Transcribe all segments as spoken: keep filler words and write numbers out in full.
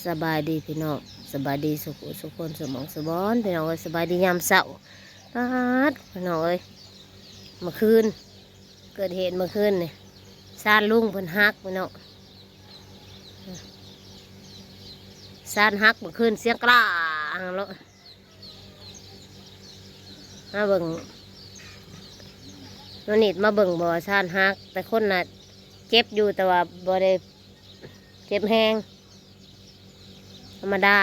สบายดีพี่น้อง สบายดีสุขุสุขคน สมองสุบอน พี่น้องเอ้ย สบายดียามเช้า ป๊าด พี่น้องเอ้ย เมื่อคืน เกิดเหตุเมื่อคืนนี่ ซานลุงเพิ่นหักพี่น้อง ซานหักเมื่อคืน เสียงกล้างแล้ว มาเบิ่ง น้องนิดมาเบิ่ง บ่ว่าซานหัก แต่คนน่ะ เจ็บอยู่ แต่ว่าบ่ได้เจ็บแฮง ธรรมดา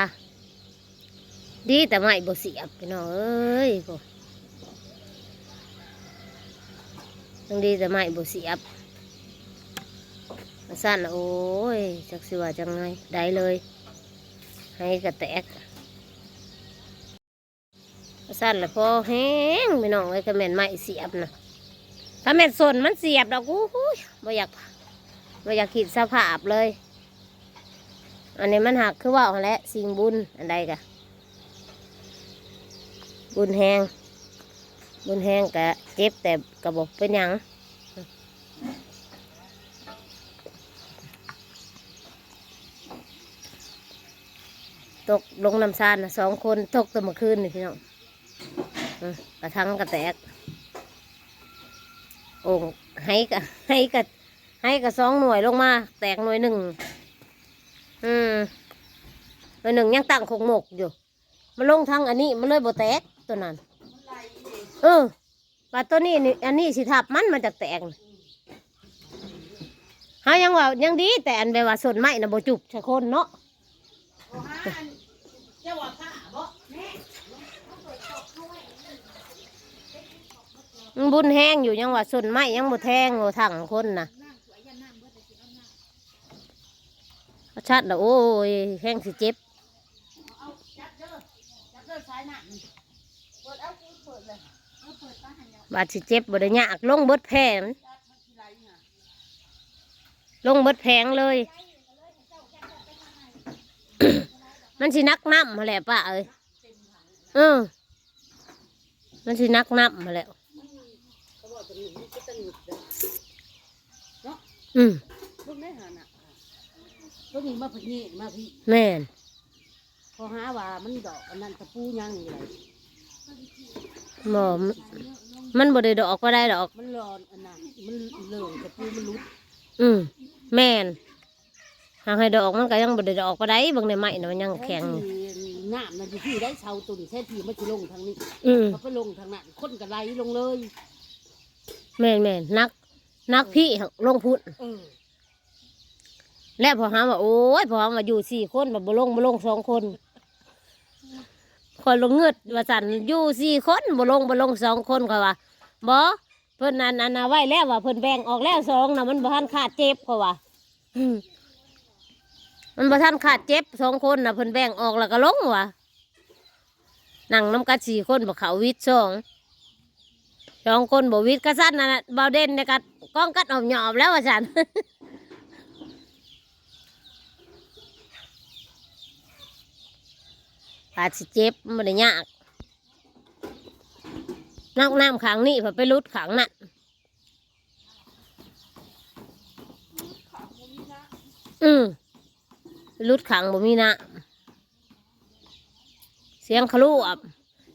ดีแต่ไม้บ่เสียบ พี่น้องเอ้ย โอ้ ยังดีแต่ไม้บ่เสียบ ซานน่ะ โอ้ย จักสิว่าจังไง ได้เลย ไฮกะแตก ซานน่ะ พอแฮง พี่น้องเอ้ย คันแม่นไม้เสียบน่ะ คันแม่นส้นมันเสียบดอก โอ้ย บ่อยาก บ่อยากคิดสภาพเลย อันนี้มันหัก คือเว้าหั้นแหละ สิ่งบุญ อันใดกะ บุญแฮง บุญแฮงกะเจ็บ แต่กะบ่เป็นหยัง ตกลงน้ำซานน่ะ สองคน ตกแต่เมื่อคืนนี่พี่น้อง อืม กระถังกะแตก โอ่ง ไฮกะ ไฮกะ ไฮกะสองหน่วยลงมา แตกหน่วยหนึ่ง อืม หน่วยหนึ่งยังตั้งโคกหมกอยู่ มันลงทางอันนี้ มันเลยบ่แตกตัวนั้น เออ ว่าตัวนี้นี่ อันนี้สิทับมัน มันจักแตก เฮายังว่ายังดี แต่อันแบบว่าส้นไม้น่ะบ่จุบใส่คนเนาะ บ่หาอัน เจ้าว่าผ้าบ่ แม่ มันบุญแฮงอยู่ ยังว่าส้นไม้ยังบ่แทง บ่ทังคนน่ะ ชัดละ โอ้ย แฮงสิเจ็บ เอา จับเด้อ จับเด้อ สายน้ำนี่ เปิดเอา เปิดเลย เออ เปิดไปหั่นเนาะ บาดสิเจ็บบ่ได้ยาก ลงเบิดแผง จับมันสิไหลน่ะ ลงเบิดแผงเลย มันสิหนักน้ำหั้นแหละป้าเอ้ย เออ มันสิหนักน้ำหั้นแหละ เขาบอกจะหนุนมันก็จะหนุนเด้อ เนาะ อืม เบิ่งได้หาน่ะ ตัวนี้มาพะเยมาพี่ แม่น พอหาว่ามันดอกอันนั้นตะปูยังอยู่ไหน บ่ มันบ่ได้ดอกปานใดดอก มันร้อนอันนั้น มันเหลืองตะปูมันหลุด อืม แม่น หากให้ดอกมันก็ยังบ่ได้ดอกปานใด เบิ่งในไม้น่ะมันยังแข็งอยู่ แทนที่น้ำนั่นอยู่ที่ได้เสาต้น แทนที่มันสิลงทางนี้ อืม เขาไปลงทางนั้น คนก็ไหลลงเลย แม่นๆ หนัก หนักพี้หั้นลงพุ้น เออ และพอหาว่า โอ้ย พอหาว่าอยู่สี่คน บ่ลง บ่ลงสองคน ข้อยละงึดว่าซั่น อยู่สี่คน บ่ลง บ่ลงสองคน ข้อยว่า บ่ เพิ่นอัน อันเอาไว้แล้วว่า เพิ่นแบ่งออกแล้วสองน่ะ มันบ่ทันขาดเจ็บ ข้อยว่า อืม มันบ่ทันขาดเจ็บ สองคนน่ะ เพิ่นแบ่งออกแล้วก็ลงว่ะ นั่งนำกันสี่คน บ่เข้าวิทย์สอง สองคนบ่วิทย์ กะซั่นน่ะ บ่าวเด่นเนี่ยกะก้องกัดอ้อมหยอบแล้วว่าซั่น อาจสิเจ็บ มันบ่ได้ยาก นักน้ำข้างนี้ พอไปหลุดข้างนั้น อืม หลุดข้างบ่มีน้ำ เสียงขะลวบ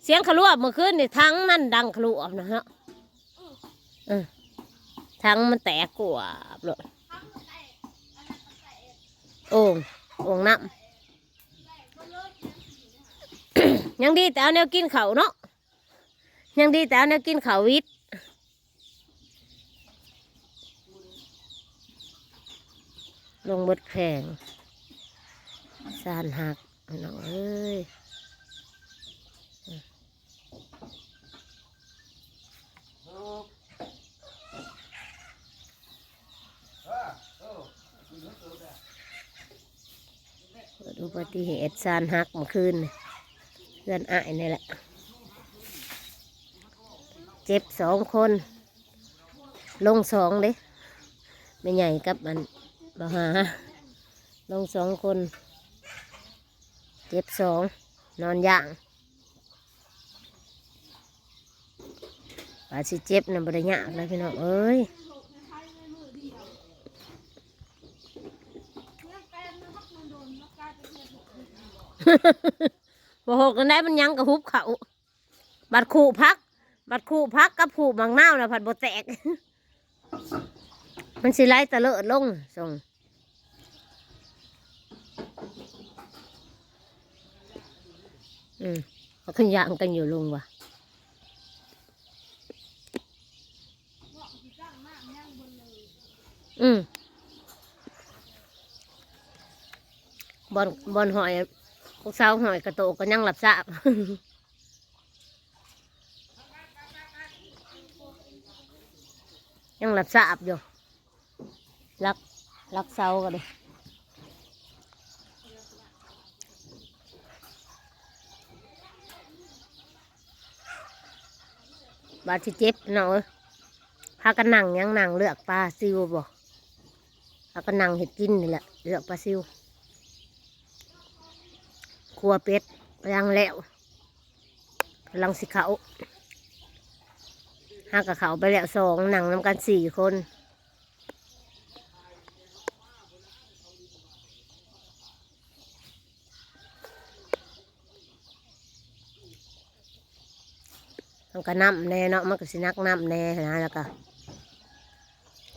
เสียงขะลวบเมื่อคืนนี่ ถังมันดังขะลวบนะฮะ เออ ถังมันแตกกวาบเลย โอ่ง โอ่งน้ำ ยังดีแต่เอาแนวกินเขาวเนาะ ยังดีแต่เอาแนวกินเขาววิทย์ ลงเบิดแผง ซานหัก พี่น้องเอ้ย เกิดอุบัติเหตุซานหักเมื่อคืนนี่ เพื่อนอ้ายนี่แหละ เจ็บสองคน ลงสองเด้ แม่ใหญ่กับอันบ่าวหา ลงสองคน เจ็บสอง นอนย่าง ว่าสิเจ็บนะบ่ได้ยากนะพี่น้องเอ้ย บ่หกกันได้มันยังกะหุบเขา บัดขูดผัก บัดขูดผักกับขูดหมากนาวน่ะผัดบ่แตก มันสิไหลตะเลิดลงส่ง อืม เขาขึ้นยางกันอยู่ลุงว่ะ อืม บอน บอนหอย พวกสาวหอยกะโตกก็ยังหลับซาบ ยังหลับซาบอยู่ ลัก ลักเสาก็ดี บาดสิเจ็บเนาะเอ้ย พากันนั่งยังนั่งเลือกปลาซิวบ่ พากันนั่งเฮ็ดกินนี่แหละ เลือกปลาซิว ครัวเป็ด ยังแล้ว กำลังสิเข้า หากะเข้าไปแล้วสอง นั่งนำกันสี่คน มันก็น้ำแน่เนาะ มันก็สิหนักน้ำแน่นะ แล้วก็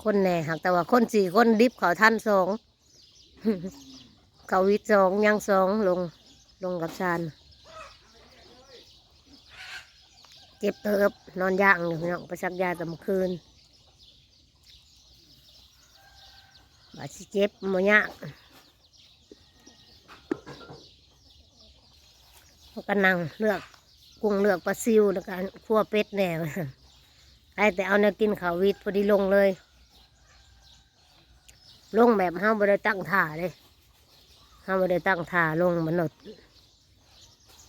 คนแน่ หากแต่ว่าคนสี่คนดิบเขาทันสอง เขาวิทย์สอง ยังสอง ลง ลงกับซาน เจ็บเติบ นอนย่างอยู่พี่น้อง ไปสักยาแต่เมื่อคืน บาดสิเจ็บบ่ยาก เขาก็นั่งเลือกกุ้งเลือกปลาซิวแล้วก็คั่วเป็ดแหน่ ไอ้แต่เอาแนวกินเขาวิทย์พอดีลงเลย ลงแบบเฮาบ่ได้ตั้งท่าเลย เฮาบ่ได้ตั้งท่าลงมันหนด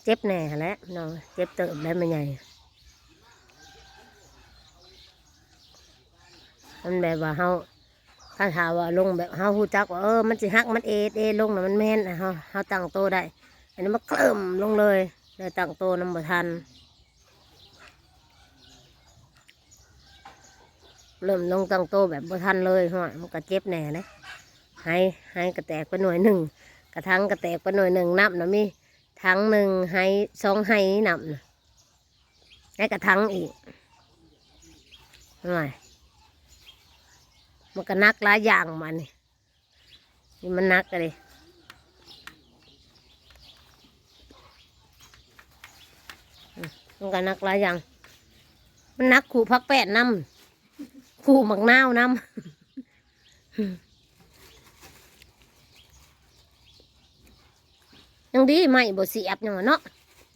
เจ็บแหน่หั้นแหละเนาะ เจ็บเติบได้ไม่ใหญ่ มันแบบว่าเฮา คันถ้าว่าลงแบบเฮาฮู้จักว่า เออ มันสิหัก มันเอดเอดลงน่ะ มันแม่นน่ะ เฮา เฮาตั้งโตได้ อันนี้มันเคลิ้มลงเลย เลยตั้งโตนำบ่ทัน เริ่มลงตั้งโตแบบบ่ทันเลย ฮ้อย มันก็เจ็บแหน่นะ ไห ไหก็แตกไปหน่วยหนึ่ง กระถางก็แตกไปหน่วยหนึ่ง นับน่ะมี ถังหนึ่ง ไห สอง ไห นับน่ะ ในกระถางอีก หน่อย มันก็หนักหลายอย่างมันนี่ นี่มันหนักเลย อืม มันก็หนักหลายอย่าง มันหนักขูดผักแป้นนำ ขูดหมากนาวน้ำ ยังดีไม้บ่เสียบหยังวะเนาะ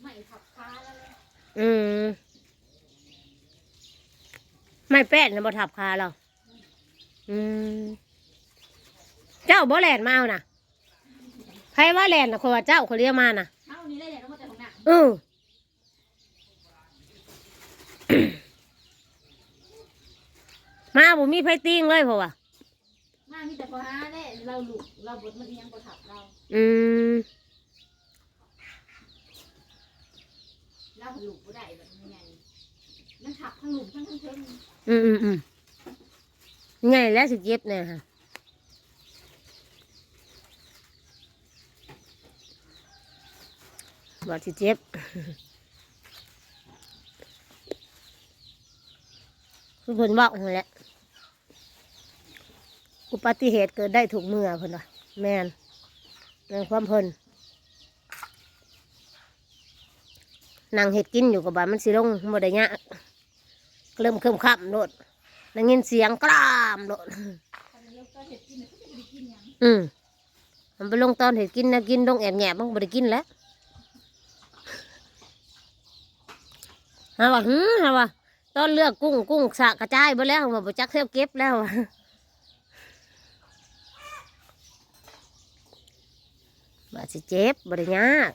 ไม้ทับขาแล้วเลย อืม ไม้แป้นน่ะบ่ทับขาเรา อืม เจ้าบ่แล่นมาเอาน่ะ ไผว่าแล่นน่ะ ข้อยว่าเจ้า ข้อยเลี้ยวมาน่ะ เฮานี่แหละแล่นออกมาแต่ห้องน้ำ เออ มาบ่มีไผติงเลย เพราะว่า มามีแต่พอหาแหละ เราลูก เราบ่ มันยังบ่ทับเรา อืม เราลูกบ่ได้แบบนี้ไง มันทับทั้งลุ่มทั้งทั้งเทิง อืม อืม อืม ใหญ่แล้วสิเจ็บแน่ค่ะ ว่าสิเจ็บ คือเพิ่นเว้าหั่นแหละ อุบัติเหตุเกิดได้ทุกเมื่อเพิ่นว่า แม่น แม่นความเพิ่น นั่งเฮ็ดกินอยู่ก็บาดมันสิลง บ่ได้ยาก เริ่มค่ำๆโลด ได้ยินเสียงกรามโลด อืม มันไปลงตอนเฮ็ดกินนะ กินลงแอบแงบมันก็บ่ได้กินแล้ว เฮาว่า หือ เฮาว่า ตอนเลือกกุ้ง กุ้งสะกระจายเบิดแล้ว ว่าบ่จักแถวเก็บแล้ว ว่าสิเจ็บ บ่ได้ยาก